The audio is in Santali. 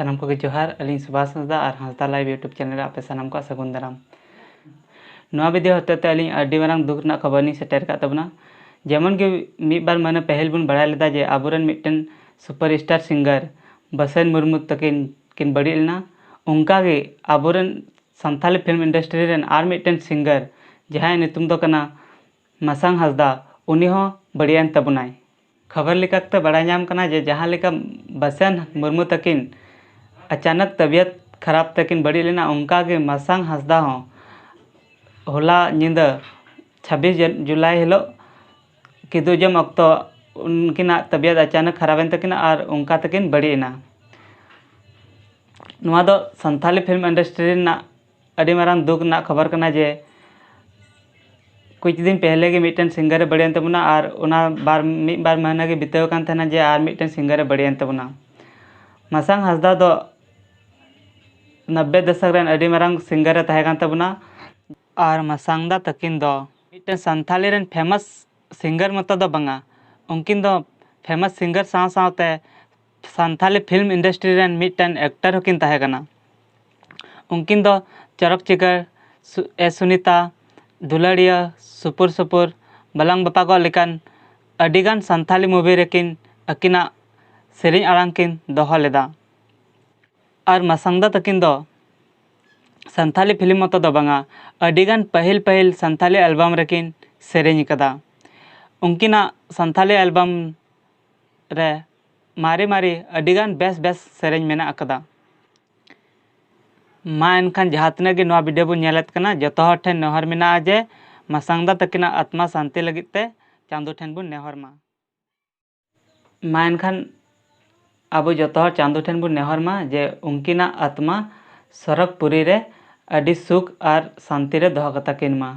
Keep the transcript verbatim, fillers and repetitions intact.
ᱥᱟᱱᱟᱢ ᱠᱚᱜᱮ ᱡᱚᱦᱟᱨ᱾ ᱟᱹᱞᱤᱧ ᱥᱩᱵᱷᱟᱥ ᱦᱟᱸᱥᱫᱟ ᱟᱨ ᱦᱟᱸᱥᱫᱟ ᱞᱟᱭᱤᱵᱷ YouTube ᱪᱮᱱᱮᱞ ᱨᱮ ᱟᱯᱮ ᱥᱟᱱᱟᱢ ᱠᱚᱣᱟᱜ ᱥᱟᱹᱜᱩᱱ ᱫᱟᱨᱟᱢ᱾ ᱱᱚᱣᱟ ᱵᱷᱤᱰᱤᱭᱳ ᱦᱚᱛᱮᱛᱮ ᱟᱹᱞᱤᱧ ᱟᱹᱰᱤ ᱢᱟᱨᱟᱝ ᱫᱩᱠ ᱨᱮᱱᱟᱜ ᱠᱷᱚᱵᱚᱨ ᱞᱤᱧ ᱥᱮᱴᱮᱨ ᱟᱠᱟᱫ ᱛᱟᱵᱚᱱᱟ᱾ ᱡᱮᱢᱚᱱ ᱜᱮ ᱢᱤᱫ ᱵᱟᱨ ᱢᱟᱹᱦᱱᱟᱹ ᱯᱟᱹᱦᱤᱞ ᱵᱚᱱ ᱵᱟᱲᱟᱭ ᱞᱮᱫᱟ ᱡᱮ ᱟᱵᱚᱨᱮᱱ ᱢᱤᱫᱴᱮᱱ ᱥᱩᱯᱟᱨ ᱥᱴᱟᱨ ᱥᱤᱝᱜᱟᱨ ᱵᱟᱥᱟᱱ ᱢᱩᱨᱢᱩ ᱛᱟᱹᱠᱤᱱ ᱠᱤᱱ ᱵᱟᱹᱲᱤᱡ ᱞᱮᱱᱟ, ᱚᱱᱠᱟᱜᱮ ᱟᱵᱚᱨᱮᱱ ᱥᱟᱱᱛᱟᱞᱤ ᱯᱷᱤᱞᱢ ᱤᱱᱰᱟᱥᱴᱨᱤ ᱨᱮᱱ ᱟᱨ ᱢᱤᱫᱴᱮᱱ ᱥᱤᱝᱜᱟᱨ, ᱡᱟᱦᱟᱸᱭᱟᱜ ᱧᱩᱛᱩᱢ ᱫᱚ ᱠᱟᱱᱟ ᱢᱟᱥᱟᱝ ᱦᱟᱸᱥᱫᱟ, ᱩᱱᱤ ᱦᱚᱸ ᱵᱟᱹᱲᱤᱡ ᱮᱱ ᱛᱟᱵᱚᱱᱟᱭ᱾ ᱠᱷᱚᱵᱚᱨ ᱞᱮᱠᱟᱛᱮ ᱵᱟᱲᱟᱭ ᱧᱟᱢ ᱠᱟᱱᱟ ᱡᱮ ᱡᱟᱦᱟᱸ ᱞᱮᱠᱟ ᱵᱟᱥᱟᱱ ᱢᱩᱨᱢᱩ ᱛᱟᱹᱠᱤᱱ ᱟᱪᱟᱱᱚᱠ ᱛᱟᱵᱤᱭᱟᱛ ᱠᱷᱟᱨᱟᱯ ᱛᱮᱠᱤᱱ ᱵᱟᱹᱲᱤᱡ ᱞᱮᱱᱟ, ᱚᱱᱠᱟᱜᱮ ᱢᱟᱥᱟᱝ ᱦᱟᱸᱥᱫᱟ ᱦᱚᱸ ᱦᱚᱞᱟ ᱧᱤᱫᱟᱹ ᱪᱷᱟᱵᱵᱤᱥ ᱡᱩᱞᱟᱭ ᱦᱤᱞᱳᱜ ᱠᱤᱫᱩᱵ ᱡᱚᱢ ᱚᱠᱛᱚ ᱩᱱᱠᱤᱱᱟᱜ ᱛᱟᱵᱤᱭᱟᱛ ᱟᱪᱟᱱᱚᱠ ᱠᱷᱟᱨᱟᱯ ᱮᱱ ᱛᱟᱹᱠᱤᱱᱟ ᱟᱨ ᱚᱱᱠᱟ ᱛᱮᱠᱤᱱ ᱵᱟᱹᱲᱤᱡ ᱮᱱᱟ᱾ ᱱᱚᱣᱟ ᱫᱚ ᱥᱟᱱᱛᱷᱟᱞᱤ ᱯᱷᱤᱞᱢ ᱤᱱᱰᱟᱥᱴᱨᱤ ᱨᱮᱱᱟᱜ ᱟᱹᱰᱤ ᱢᱟᱨᱟᱝ ᱫᱩᱠ ᱨᱮᱱᱟᱜ ᱠᱷᱚᱵᱚᱨ ᱠᱟᱱᱟ ᱡᱮ ᱠᱩᱪ ᱫᱤᱱ ᱯᱮᱦᱞᱮ ᱜᱮ ᱢᱤᱫᱴᱮᱱ ᱥᱤᱝᱜᱟᱨᱮ ᱵᱟᱹᱲᱤᱡ ᱮᱱ ᱛᱟᱵᱚᱱᱟ ᱟᱨ ᱚᱱᱟ ᱵᱟᱨ, ᱢᱤᱫ ᱵᱟᱨ ᱢᱟᱹᱦᱱᱟᱹ ᱜᱮ ᱵᱤᱛᱟᱹᱣ ᱟᱠᱟᱱ ᱛᱟᱦᱮᱱᱟ ᱡᱮ ᱟᱨ ᱢᱤᱫᱴᱮᱱ ᱥᱤᱝᱜᱟᱨᱮ ᱵᱟᱹᱲᱤᱡ ᱮᱱ ᱛᱟᱵᱚᱱᱟ᱾ ᱢᱟᱥᱟᱝ ᱦᱟᱸᱥᱫᱟ ᱫᱚ ᱱᱚᱵᱵᱳᱭ ᱫᱚᱥᱚᱠ ᱨᱮᱱ ᱟᱹᱰᱤ ᱢᱟᱨᱟᱝ ᱥᱤᱝᱜᱟᱨᱮ ᱛᱟᱦᱮᱸ ᱠᱟᱱ ᱛᱟᱵᱚᱱᱟ᱾ ᱟᱨ ᱢᱟᱥᱟᱝ ᱫᱟ ᱛᱟᱹᱠᱤᱱ ᱫᱚ ᱢᱤᱫᱴᱮᱱ ᱥᱟᱱᱛᱷᱟᱞᱤ ᱨᱮᱱ ᱯᱷᱮᱢᱟᱥ ᱥᱤᱝᱜᱟᱨ ᱢᱚᱛᱚ ᱫᱚ ᱵᱟᱝᱟ, ᱩᱱᱠᱤᱱ ᱫᱚ ᱯᱷᱮᱢᱟᱥ ᱥᱤᱝᱜᱟᱨ ᱥᱟᱶ ᱥᱟᱶᱛᱮ ᱥᱟᱱᱛᱷᱟᱞᱤ ᱯᱷᱤᱞᱢ ᱤᱱᱰᱟᱥᱴᱨᱤ ᱨᱮᱱ ᱢᱤᱫᱴᱮᱱ ᱮᱠᱴᱟᱨ ᱦᱚᱸᱠᱤᱱ ᱛᱟᱦᱮᱸ ᱠᱟᱱᱟ᱾ ᱩᱱᱠᱤᱱ ᱫᱚ ᱪᱚᱨᱚᱠ ᱪᱤᱠᱟᱹᱲ, ᱥᱩ-, ᱮ ᱥᱩᱱᱤᱛᱟ, ᱫᱩᱞᱟᱹᱲᱤᱭᱟᱹ, ᱥᱩᱯᱩᱨ ᱥᱩᱯᱩᱨ, ᱵᱟᱞᱟᱝ ᱵᱟᱯᱟᱜᱚᱜ ᱞᱮᱠᱟᱱ ᱟᱹᱰᱤᱜᱟᱱ ᱥᱟᱱᱛᱷᱟᱞᱤ ᱢᱩᱵᱷᱤ ᱨᱮᱠᱤᱱ ᱟᱹᱠᱤᱱᱟᱜ ᱥᱮᱨᱮᱧ ᱟᱲᱟᱝ ᱠᱤᱱ ᱫᱚᱦᱚ ᱞᱮᱫᱟ᱾ ᱟᱨ ᱢᱟᱥᱟᱝᱫᱟ ᱛᱟᱹᱠᱤᱱ ᱫᱚ ᱥᱟᱱᱛᱷᱟᱞᱤ ᱯᱷᱤᱞᱢ ᱢᱚᱛᱚ ᱫᱚ ᱵᱟᱝᱟ, ᱟᱹᱰᱤᱜᱟᱱ ᱯᱟᱹᱦᱤᱞ ᱯᱟᱹᱦᱤᱞ ᱥᱟᱱᱛᱷᱟᱞᱤ ᱮᱞᱵᱟᱢ ᱨᱮᱠᱤᱱ ᱥᱮᱨᱮᱧ ᱟᱠᱟᱫᱟ᱾ ᱩᱱᱠᱤᱱᱟᱜ ᱥᱟᱱᱛᱷᱟᱞᱤ ᱮᱞᱵᱟᱢ ᱨᱮ ᱢᱟᱨᱮ ᱢᱟᱨᱮ ᱟᱹᱰᱤᱜᱟᱱ ᱵᱮᱥ ᱵᱮᱥ ᱥᱮᱨᱮᱧ ᱢᱮᱱᱟᱜ ᱟᱠᱟᱫᱟ᱾ ᱢᱟ ᱮᱱᱠᱷᱟᱱ ᱡᱟᱦᱟᱸ ᱛᱤᱱᱟᱹᱜ ᱜᱮ ᱱᱚᱣᱟ ᱵᱷᱤᱰᱤᱭᱳ ᱵᱚᱱ ᱧᱮᱞᱮᱫ ᱠᱟᱱᱟ, ᱡᱚᱛᱚ ᱦᱚᱲ ᱴᱷᱮᱱ ᱱᱮᱦᱚᱨ ᱢᱮᱱᱟᱜᱼᱟ ᱡᱮ ᱢᱟᱥᱟᱝᱫᱟ ᱛᱟᱹᱠᱤᱱᱟᱜ ᱟᱛᱢᱟ ᱥᱟᱱᱛᱤ ᱞᱟᱹᱜᱤᱫ ᱛᱮ ᱪᱟᱸᱫᱳ ᱴᱷᱮᱱ ᱵᱚᱱ ᱱᱮᱦᱚᱨ ᱢᱟ᱾ ᱢᱟ ᱮᱱᱠᱷᱟᱱ ᱟᱵᱚ ᱡᱚᱛᱚ ᱦᱚᱲ ᱪᱟᱸᱫᱳ ᱴᱷᱮᱱ ᱵᱚᱱ ᱱᱮᱦᱚᱨ ᱢᱟ ᱡᱮ ᱩᱱᱠᱤᱱᱟᱜ ᱟᱛᱢᱟ ᱥᱚᱨᱚᱜᱽ ᱯᱩᱨᱤ ᱨᱮ ᱟᱹᱰᱤ ᱥᱩᱠ ᱟᱨ ᱥᱟᱱᱛᱤ ᱨᱮ ᱫᱚᱦᱚ ᱠᱟᱛᱟ ᱠᱤᱱ ᱢᱟ᱾